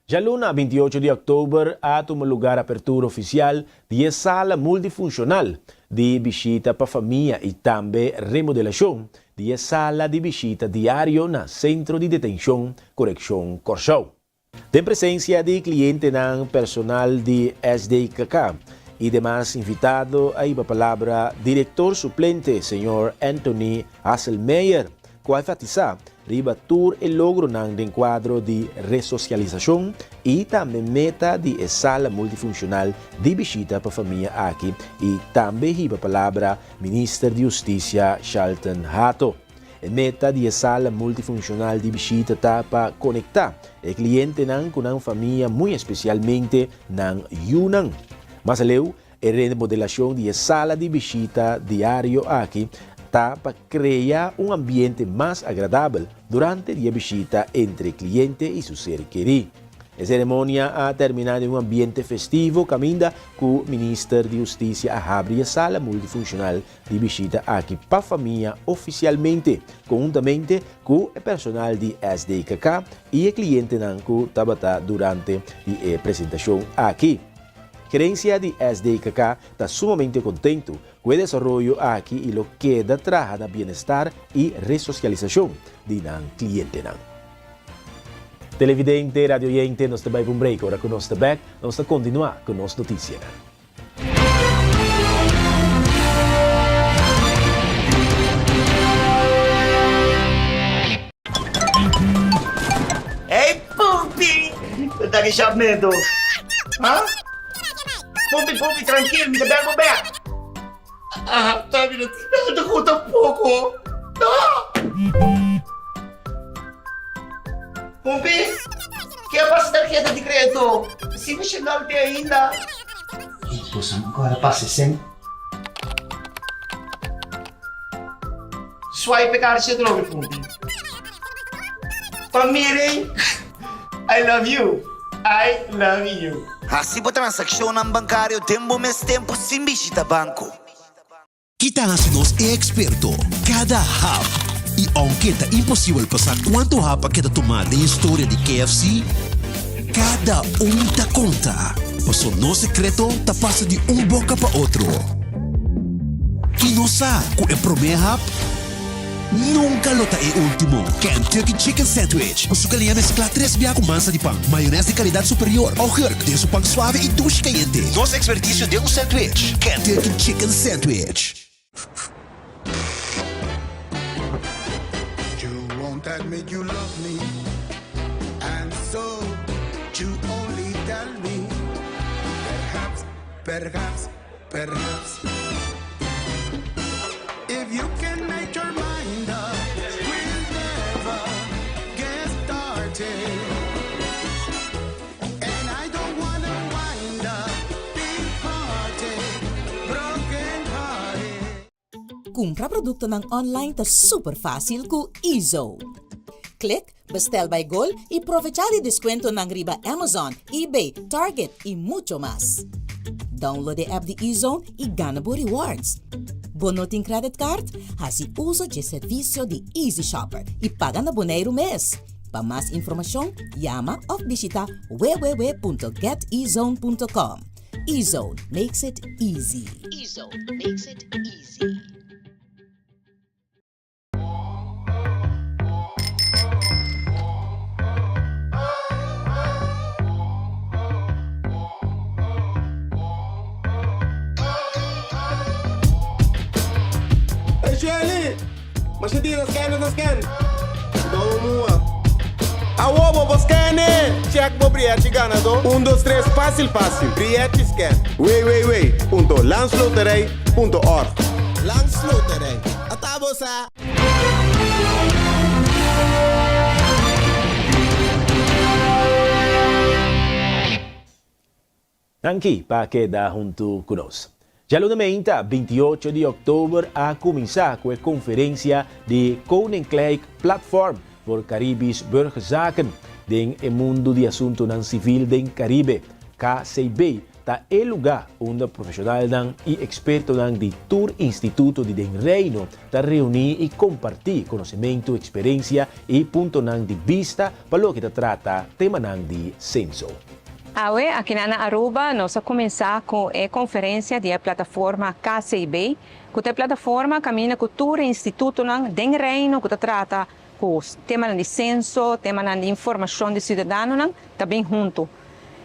Djaluna 28 di òktober a tuma lugar apertura ofisial di e sala multifunshonal di bishita pa famia i tambe remodelashon di e sala di bishita diario na Sentro di Detenshon Korekshon Kòrsou. Den presencia di clientenan, personal di SDKK y demas invitado a hiba palabra Director Suplente señor Anthony Hasselmeyer cu a enfatisa riba tur e logronan den cuadro di resocialisacion y tambe meta di e sala multifuncional di bishita pa famia aki y tambe hiba palabra Minister di Husticia Shalton Hato. E meta di e sala multifunshonal di bishita ta pa konektá e klientenan ku nan famia muy espesialmente nan yunan. Mas aleu, e remodelashon di e sala di bishita diario aki ta pa krea un ambiente mas agradabel durante di e bishita entre kliente i su ser kerí. E seremonia a terminá den un ambiente festivo kaminda ku Minister di Hustisia a habri e sala multifunshonal di bishita aki pa famia ofisialmente, konhuntamente ku e personal di SDKK i e klientenan ku tabata durante di e presentashon aki. Gerensia di SDKK ta sumamente kontentu ku e desaroyo aki i lo keda traha na bienestar i resosialisashon di nan klientenan. Televidente, radioyente, nos ta bai pa un break. Ora ku nos ta bèk, nos ta kontinuá ku nos notisianan. Hey Pumpi! Bo ta ki shapmento? Ha? Pumpi, Pumpi, trankil, mi ta bel bo bek. Ah, ta mi no tin nada ku tampoko. No! Pumpi, ke a pasa tarheta di kredito? Si mi shengal te ainda. Ki cosa ancora pasa esen? Swipe e karchi atrobe, Pumpi. Pa miren, I love you, I love you. Hasi bo transakshonnan bankario den bo mes tempu sin bishita banko. Ki ta hasi nos e eksperto? Kada hap! I ounke ta imposibel pa sa kuantu hap a keda tumá den historia di KFC, kada un ta konta, paso nos sekreto ta pasa di un boka pa otro. I nos sa ku e promé hap Nunca lo ta e ultimo. Kentucky Chicken Sandwich cu su galiña mezcla tres bia cu mansa di pan, mayones di calidad superior, augurk den su pan suave y dushi cayente. Nos experticio den un sandwich. Kentucky Chicken Sandwich. You won't admit you love me And so you only tell me Perhaps, perhaps, perhaps If you can make your mind up We'll never get started And I don't wanna wind up. Kumpra produktonan online ta super fásil ku Ezo. Klik Bestel by Gol i provechá di deskuentonan riba Amazon, eBay, Target i mucho mas. Download e app di Ezone i gana bo rewards. Bo no tin credit card? Hasi uso dje servisio di Easy Shopper i paga na Boneiru mes. Pa mas informashon, yama òf bishitá www.getezone.com. Ezone makes it easy. Ezone makes it easy. Hey Shelly! Masha dia ta scan ta scan. Dou mua. Awo bo por scan e! Check bo brièchi ganadó. Un dos tres fásil fásil. Brièchi scan. www.landsloterij.org Landsloterij. Ata bo sa! Danki pa keda huntu ku nos. Djaluna meinta, 28 di òktober a kuminsá ku e konferensia di Koninklijk Platform voor Caribisch Burgerzaken den e mundu di asuntunan sivil den Karibe, KCB, Ta e lugá unda profeshonalnan i ekspertonan di tur instituto di den Reino ta reuní i kompartí konosementu, eksperensia i puntonan di bista pa loke ta trata temanan di senso. Awe, akinan na Aruba, nos a kuminsá ku e konferensia di e plataforma KCB, ku ta e plataforma kaminda ku tur e institutonan den Reino ku ta trata ku temanan di senso, temanan di informashon di siudadanonan, ta bin huntu.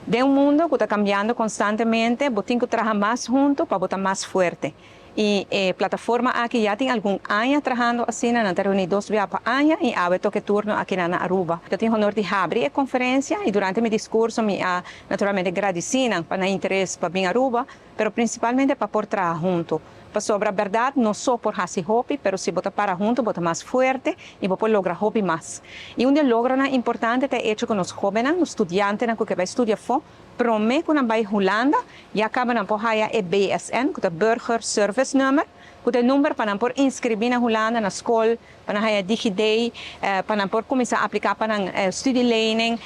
Den un mundo ku ta kambiando konstantemente, bo tin ku traha mas huntu pa bo ta mas fuerte. I e plataforma aki ya tin algun aña trahando asina, nan ta reuní dos bia pa aña i awe toke turno akinan na Aruba. Mi ta tin honor di habri e konferensia i durante mi diskurso mi a naturalmente gradisí nan pa nan interes pa bin Aruba, pero prinsipalmente pa por traha huntu. Pasobra bèrdat no so por hasi hopi, pero si bo ta para huntu bo ta mas fuerte i bo por logra hopi mas. I un di e logronan importante ta e echo ku nos hóbennan, nos studiantenan ku ke bai studia afó, promé ku nan bai Hulanda, ya kaba nan por haya e BSN, ku ta Burger Service Nummer, ku ta e number pa nan por inskribí na Hulanda na skol, pa nan haya DigiD, pa nan por kuminsá apliká pa nan studielening,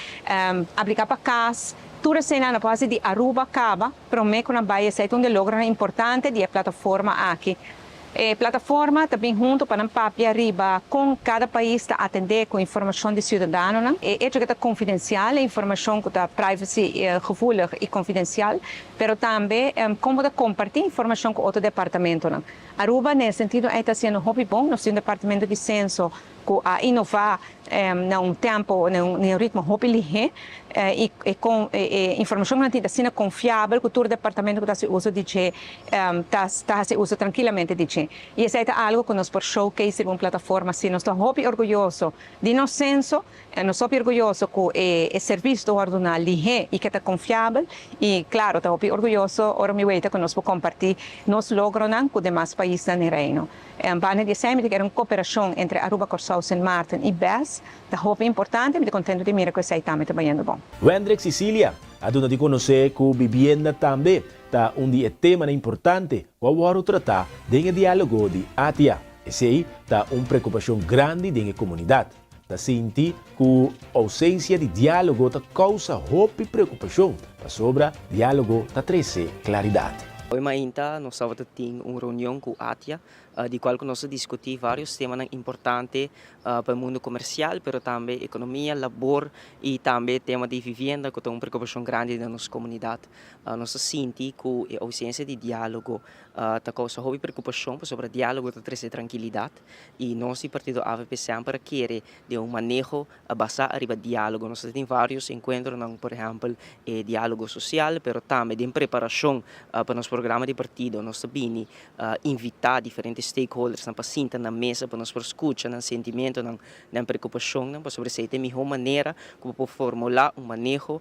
apliká pa kas. Tur eseinan nan por hasi di Aruba kaba. Promé ku nan bai esei ta un di e logronan importante di e plataforma aki. E plataforma ta bin huntu pa nan papia riba kon kada pais ta atendé ku informashon di siudadanonan. E echo ku ta konfidensial, e informashon ku ta privacy gevoelig i konfidensial, pero tambe kon bo ta kompartí informashon ku otro departamentonan. Aruba na e sentido ei ta hasiendo hopi bon. Nos tin un departamento di senso ku a inová na un tempo, na un ritmo hopi lihé i kon e informashon ku nan tin ta asina konfiabel ku tur departamento ku ta hasi uso di dje ta hasi uso trankilamente di dje. I esei ta algu ku nos por showcase riba un plataforma asina. Nos ta hopi orguyoso di nos senso, nos hopi orguyoso ku e servisio ta wòrdu duna lihé i ke ta konfiabel i klaro ta hopi orguyoso ora mi weta ku nos por kompartí nos logronan ku demas paisnan den Reino. Banda di esei mi ta kere un koperashon entre Aruba, Kòrsou, Sint Maarten i bes ta hopi importante. Mi ta kontentu di mira ku esei tambe ta bayendo bon. Wendrick Cicilia a duna di konosé ku bibienda tambe ta un di e temanan importante ku a wòrdu tratá den e diálogo di ATIA. Esei ta un preokupashon grandi den e komunidat. Ta sinti ku ousensia di diálogo ta kousa hopi preokupashon, pasobra diálogo ta trese klaridat. Hoy mainta nos tabata tin un reunion ku ATIA, di kual ku nos a diskutí vários temanan importante pa e mundu komersial, pero tambe ekonomia, labor i tambe tema di vivienda ku ta un preokupashon grandi den nos komunidat. Nos ta sinti ku e ousensia di diálogo ta kousa hopi preokupashon pasobra diálogo ta trese trankilidat. I nos di partido avp semper a kere den un maneho basá ariba diálogo. Nos ta tin vários enkuentronan, por ehèmpel e diálogo sosial, pero tambe den preparashon pa nos programa di partido nos ta bini invitá diferente stakeholdersnan pa sinta na mesa pa nos por skucha nan sentimentonan, nan preokupashonnan, pasobra esei ta e mihó manera ku bo por formulá un maneho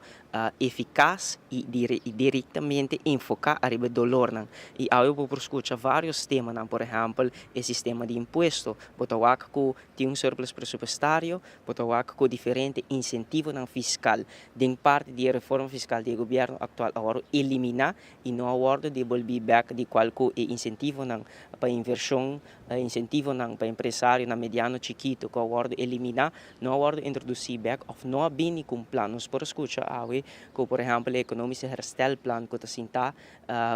efikas i direktamente enfoká ariba e dolornan. I awe bo por skucha vários temanan, por ehèmpel e sistema di impuesto, bo ta wak ku tin un surplus presupuestario, bo ta wak ku diferente insentivonan fiskal den parti di e reforma fiskal di e gobièrnu aktual a wòrdu eliminá i no a wòrdu. debolbí bèk di kual ku e insentivonan pa invershon, insentivonan pa empresarionan mediano chikitu ku a wòrdu eliminá no a wòrdu introdusí bèk òf no a bini ku un plan. Nos por a skucha awe ku por ehèmpel e Economische Herstelplan ku ta sintá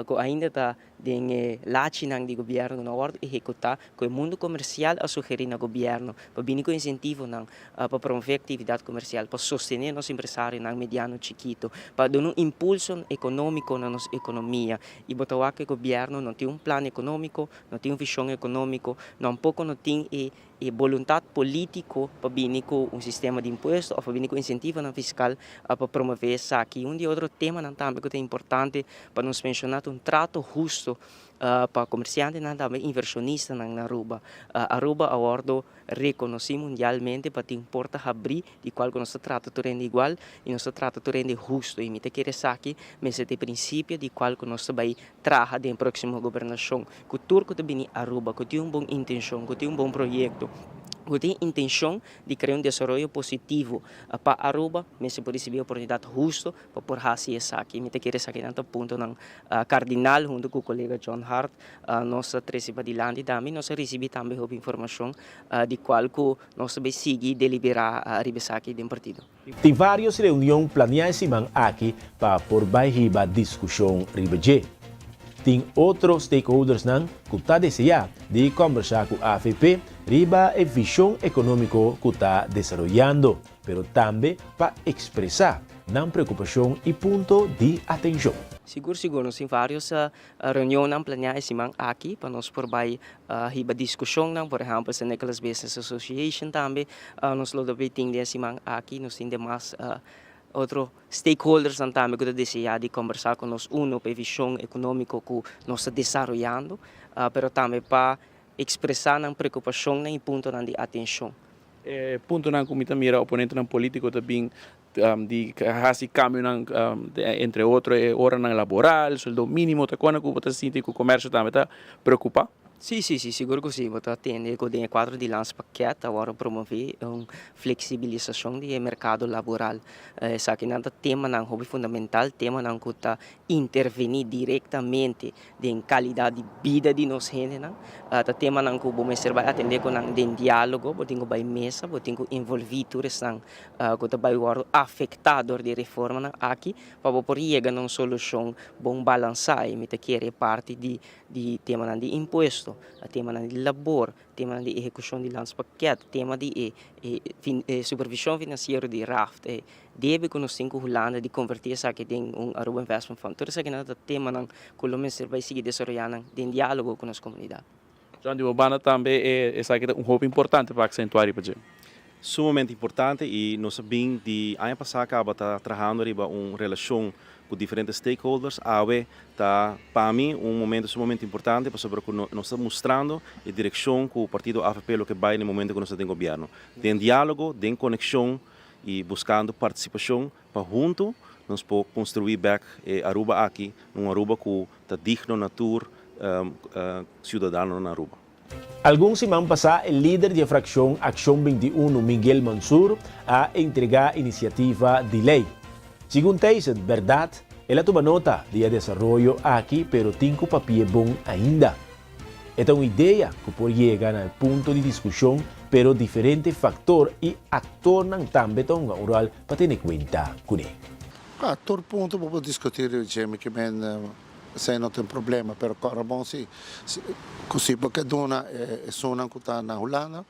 ku ainda ta Den e lachinan di gobièrnu ku no a wòrdu ehekutá, ku e mundu komersial a sugerí na gobièrnu pa bini ku insentivonan pa promové aktividat komersial, pa sostené nos empresarionan mediano chikitu, pa duna un impulso ekonómiko na nos ekonomia. I bo ta wak ku e gobièrnu no tin un plan ekonómiko, no tin un vishon ekonómiko, nampoko no tin e e boluntat polítiko pa bini ku un sistema di impuesto òf pa bini ku insentivonan fiskal pa promové esaki. Un di e otro temanan tambe ku ta importante pa nos menshoná ta un trato husto pa komersiantenan tambe invershonistanan na Aruba. Aruba a wòrdu rekonosí mundialmente pa tin porta habrí di kual ku nos ta trata tur hende igual i nos ta trata tur hende husto i mi ta kere esaki mester ta e prinsipio di kual ku nos ta bai traha den próksimo gobernashon ku tur ku ta bini Aruba ku tin un bon intenshon, ku tin un bon proyekto, ku tin intenshon di krea un desaroyo positivo pa Aruba mester por risibí oportunidat husto pa por hasi esaki. Mi ta kere esakinan ta puntonan kardinal huntu ku kolega John Hart nos a trese padilanti tambe. Nos a risibí tambe hopi informashon di kual ku nos ta bai sigui deliberá riba esaki den partido. Tin vários reunion planiá e siman aki pa por bai hiba diskushon riba dje. Tin otro stakeholdersnan ku ta deseá di kòmbersá ku avp riba e vishon ekonómiko ku ta desaroyando, pero tambe pa ekspresá nan preokupashon i punto di atenshon. Sigur sigur nos tin vários Reunionnan planeá e siman aki pa nos por bai hiba diskushonnan, por ehèmpel San Nicolas Business Association tambe nos lo ta tin den e siman aki. Nos tin demas otro stakeholdersnan tambe ku ta deseá di kombersá ku nos, uno pa e vishon ekonómiko ku nos ta desaroyando, pero tambe pa ekspresá nan preokupashonnan i puntonan di atenshon. E puntonan ku mi ta mira oponentenan polítiko ta bin di hasi kambionan entre otro e oranan laboral, sueldo mínimo, ta kona ku bo ta sinti ku komersio tambe ta preokupá? Sí, sí, sí, sigur ku sí. Bo ta tende ku den e kuadro di Landspakket ta wòrdu promové un fleksibilisashon di e merkado laboral. Esakinan ta temanan hopi fundamental, temanan ku ta intervení direktamente den kalidat di bida di nos hendenan. Ta temanan ku bo mester bai atendé ku nan den diálogo, bo tin ku bai mesa, bo tin ku envolví tur esnan ku ta bai wòrdu afektá dor di e reformanan aki pa bo por yega na un solushon bon balansá. I mi ta kere e parti di di temanan di impuesto, temanan di labor, temanan di ehekushon di landspakket, tema di e e supervishon finansiero di raft, e debe ku nos tin ku Hulanda di konvertí esaki den un Aruba Investment Fund. Tur esakinan ta temanan ku lo mester bai sigui desaroyá nan den diálogo ku nos komunidat. John, di bo banda tambe esaki ta un hopi importante pa aksentuá riba dje. Sumamente importante i nos a bin di aña pasá kaba ta trahando riba un relashon ku diferente stakeholders. Awe ta pa mi un momento sumamente importante pasobra ku nos ta mustrando e direkshon ku partido avp lo ke bai na e momento ku nos ta den gobièrnu. Den diálogo, den konekshon i buskando partisipashon pa huntu nos por konstruí bèk e Aruba aki, un Aruba ku ta digno na tur siudadano na Aruba. Algun siman pasá e lider di e frakshon Akshon 21, Miguel Mansur, a entregá inisiativa di lei. Segun Thijssen, bèrdat, el a tuma nota di e desaroyo aki pero tin ku papi'é bon ainda. E ta un idea ku por yega na e punto di diskushon pero diferente faktor i aktornan tambe ta hunga un ròl pa tene kuenta kuné. A tur punto bo por diskutí riba dje, mi ke men Esei no ta un problema, pero kòrda bon si ku si bo ke duna esunnan ku ta na Hulanda,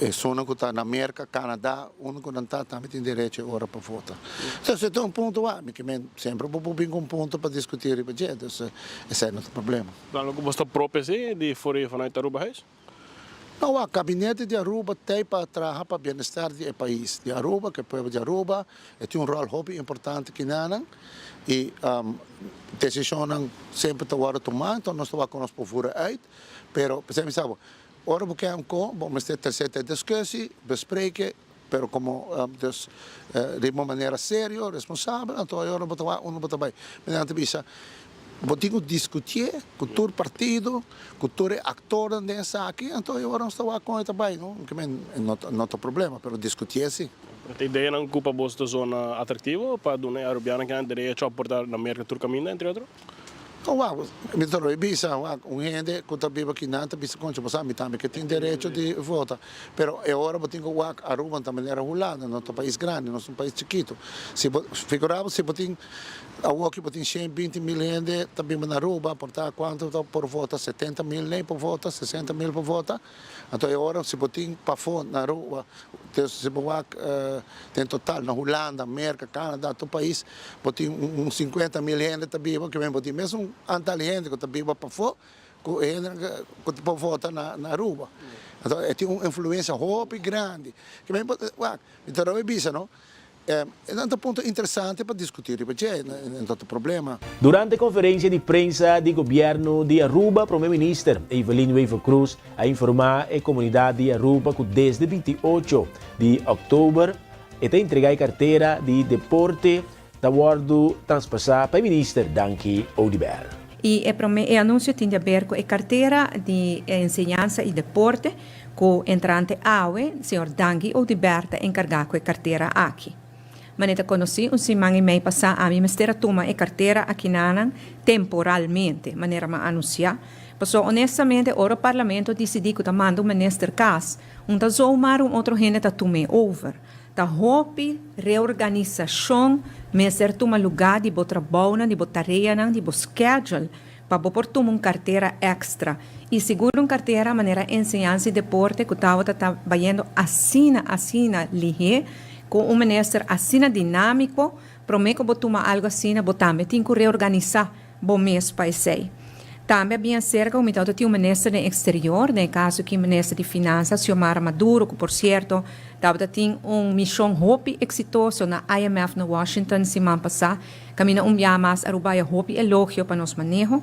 esunnan ku ta na Merka, Kanada, unda ku nan ta tambe tin derecho e ora pa vota. Entonces e ta un punto wak, mi ke men semper bo por bin ku un punto pa diskutí riba dje, entonces esei no ta problema. Dan loke bo sta propia si di for e vanuit Aruba Huis? No wak, kabinete di Aruba t'ei pa traha pa bienestar di e pais di Aruba, ku e pueblo di Aruba. E tin un ròl hopi importante kinanan i desishonnan semper ta wòrdu tumá, enton nos ta wak ku nos por fura uit. Pero p'esei mi sa bo, ora bo ke un ko, bo mester trese te diskusi, bespreke, pero komo dus riba un manera serio, responsabel, anto e ora bo ta wak unda bo ta bai. Mi nan ta bisa, bo tin ku diskutié ku tur partido, ku tur e aktornan den esaki, anto e ora nos ta wak kon e ta bai, no? No ta problema, pero diskutié si. Pero ta ideanan ku pa boso ta zona atraktivo pa duna e arubianonan kinan derecho a porta na Merka tur kaminda, entre otro? No wak, mi ta lo bisa, wak, un hende ku ta biba kinan ta bisa koncha bo sa mi tambe ke tin derecho di vota, pero e ora bo tin ku wak Aruba ta manera Hulanda, no ta pais grandi, nos ta un pais chikitu. Si bo figura bo si bo tin awoki bo tin 120 mil hende ta biba na Aruba, por ta kuantu ta por vota, 70 mil nei por vota, 60 mil por vota. Anto e ora si bo tin pafó na Aruba, si bo wak den total na Hulanda, Merka, Canada, tur pais, bo tin un 50 mil hende ta biba, ke men bo tin mesun antal hende ku ta biba pafó ku e hende ku ta por vota na Aruba. Anto e tin un influensia hopi grandi. Ke men bo wak, mi ta robi bisa no, Nan ta punto interesante pa diskutí riba dje, no ta problema. Durante konferensia di prensa di gobièrnu di Aruba, Prome Minister Evelyn Wever-Croes a informá e komunidat di Aruba ku desde 28 di òktober e ta entregá e kartera di deporte ta wòrdu traspasá pa e Minister Dangui Oduber. I e prome e anunsio tin di aber ku e kartera di enseñansa i deporte. Ku entrante awe, señor Dangui Oduber ta enkargá ku e kartera aki. Manera ta konosí, un siman i mei pasá ami mester a tuma e kartera akinanan temporalmente, manera mi a anunsiá. Pasobra honestamente ora Parlamento disidí ku ta manda un minister kas, un ta zomaar un otro hende ta tum'é over. Ta hopi reorganisashon mester tuma lugá di bo trabounan, di bo tareanan, di bo schedule. Pa bo por tuma un kartera èkstra. I sigur un kartera manera enseñansa i deporte ku tabata ta bayendo asina asina lihé, ku un minister asina dinámiko, promé ku bo tuma algu asina bo tambe tin ku reorganisá bo mes pa esei. Tambe a bien serka ku mi tabata tin un minister den eksterior, den e kaso aki minister di finansa Xiomara Maduro ku por sierto tabata tin un mishon hopi eksitoso na IMF na Washington siman pasá. Caminda un bia mas Aruba haya hopi elogio pa nos maneho.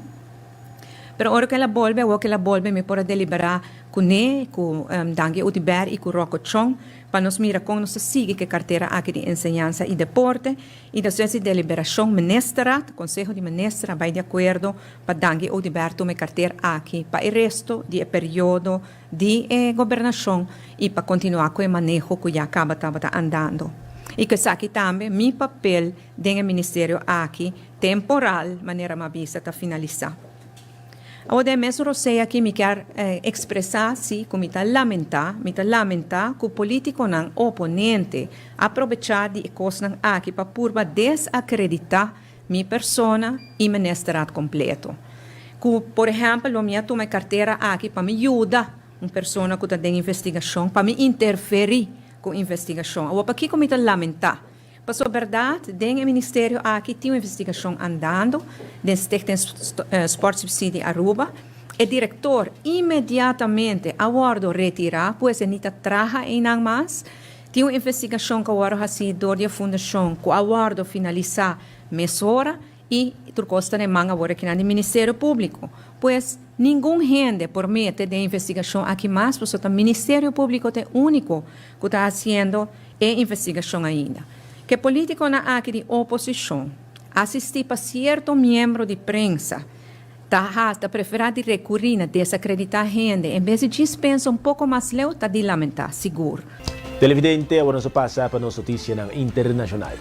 Pero ora cu el a bolbe, awor cu el a bolbe mi por a delibera cu ne, cu Dangui Oduber y cu Rocco Chong pa nos mira con nos ta sigui cu e cartera aki di enseñansa y deporte. Y despues di deliberacion Ministerraad, Conseho di Minister a bay di acuerdo pa Dangui Oduber tuma e cartera aki pa e resto di e periodo di e gobernacion y pa continua cu e maneho cu ya caba tabata andando. Y cu esaki tambe mi papel den e ministerio aki temporal, manera mi a bisa, ta finalisá. Awor den e mesun rosea aki mi kier expresá si cu mi ta lamentá, mi ta lamentá cu politiconan oponente a probechá di e cosnan aki pa purba desacreditá mi persona y ministerat completo. Cu, por ehempel, lo mi a tuma e cartera aki pa mi yuda un persona cu ta den investigacion, pa mi interferí cu investigacion. Awor, pakico mi ta lamentá? Pasobra berdad, den e ministerio aki tin un investigacion andando den Stichting Sportsubsidie Aruba. E director inmediatamente a wordo retira, pues e ni ta traha eynan mas. Tin un investigacion cu a wordo haci door di e fundacion cu a wordo finalisa mesora y tur cos ta den man awor akinan di Ministerio Publico. Pues ningun hende por mete den e investigacion aki mas pasobra ta Ministerio Publico ta e unico cu ta haciendo e investigashon ainda. Ke politikonan aki di oposishon, asistí pa sierto miembro di prensa, ta has ta preferá di rekurí na desakreditá hende en bes di djis pensa un poko mas leu ta di lamentá, sigur. Televidente, awor nos a pasa pa nos noticianan internacional.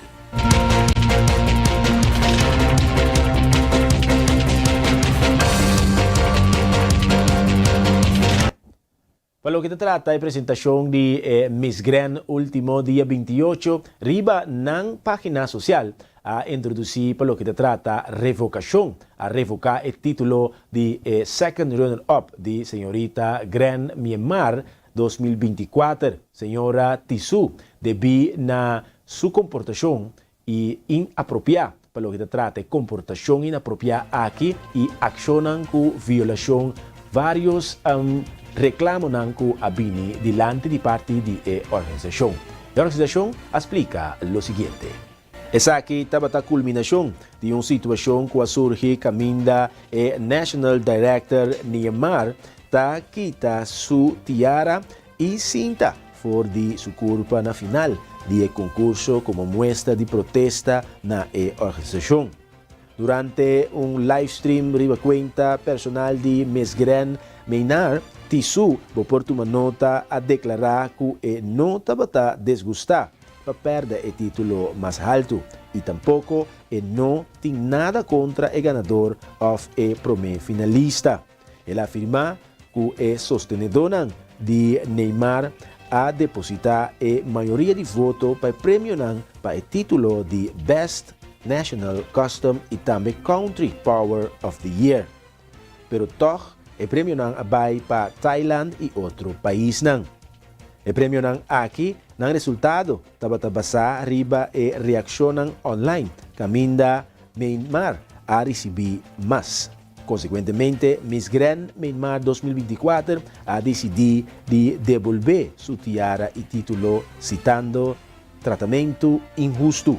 Pa loke ta trata e presentashon di e Miss Grand ultimo dia 28 riba nan pagina sosial a introdusí pa loke ta trata revokashon, a revoká e titulo di e second runner up di señorita Grand Myanmar 2024, señora Tisu, debí na su komportashon i inapropiá pa loke ta trata e komportashon inapropiá aki i akshonnan ku violashon vários reklamonan ku a bini dilanti di parti di e organisashon. E organisashon a splika lo siguiente. Esaki tabata kulminashon di un situashon ku a surgi kaminda e National Director Niemar ta kita su tiara i sinta for di su kurpa na final di e konkurso komo muestra di protesta na e organisashon. Durante un livestream riba kuenta personal di Miss Grand Meinar, Tisou, bo por tuma nota, a deklará ku e no tabata desgustá. pa pèrdè e título mas haltu i tampoko e no tin nada kontra e ganador òf e promé finalista. El a afirmá ku e sostenedónan di Neymar a depositá e mayoria di voto pa e premionan pa e título di Best National Costume i tambe Country Power of the Year. Pero tòg e premionan a bai pa Thailand i otro paisnan. E premionan aki nan resultado tabata basá riba e reakshonnan online kaminda Myanmar a risibí mas. Konsekuentemente Miss Grand Myanmar 2024 a disidí di debolbé su tiara i título sitando tratamentu inhustu.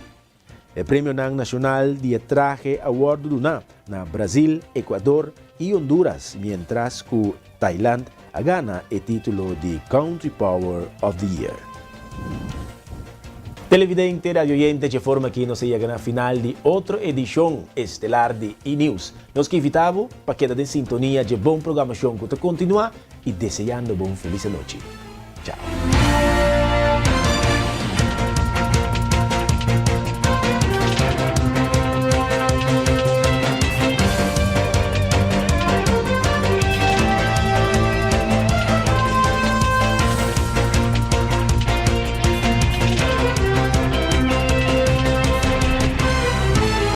E premionan nashonal di e trahe a wòrdu duná na Brazil, Ecuador i Honduras miéntras ku Thailand a gana e título di Country Power of the Year. Televidente, radioyente, dje forma aki nos a yega na final di otro edishon estelar di E-News. Nos ke invitá bo pa keda den sintonia dje bon programashon ku ta kontinuá i deseando bo un felis anochi. Chao.